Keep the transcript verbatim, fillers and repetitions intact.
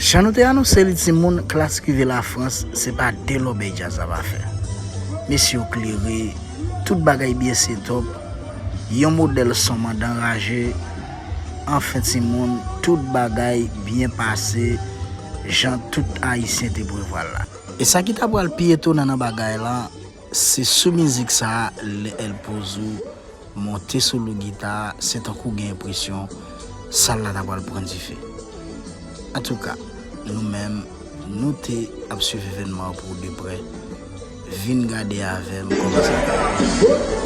Jan nou te anonse li, timoun, Klass rive Lafrans, se pa de lòbèy djaz la pa fè. Mesye yo klere, tout bagay byen set up, yon modèl son mandan raje, anfen timoun, tout bagay byen pase, jan tout Ayisyen te prevwa l la. E sa ki ta pral pi etonan nan bagay la, se sou mizik sa a, lè El Pozo monte sou lou gita a, se tankou gen enpresyon sal la ta pral pran dife. Antouka, nou menm, nou te ap swiv evènman an pou de prè. Vin gade avè m kòman sa ta ye.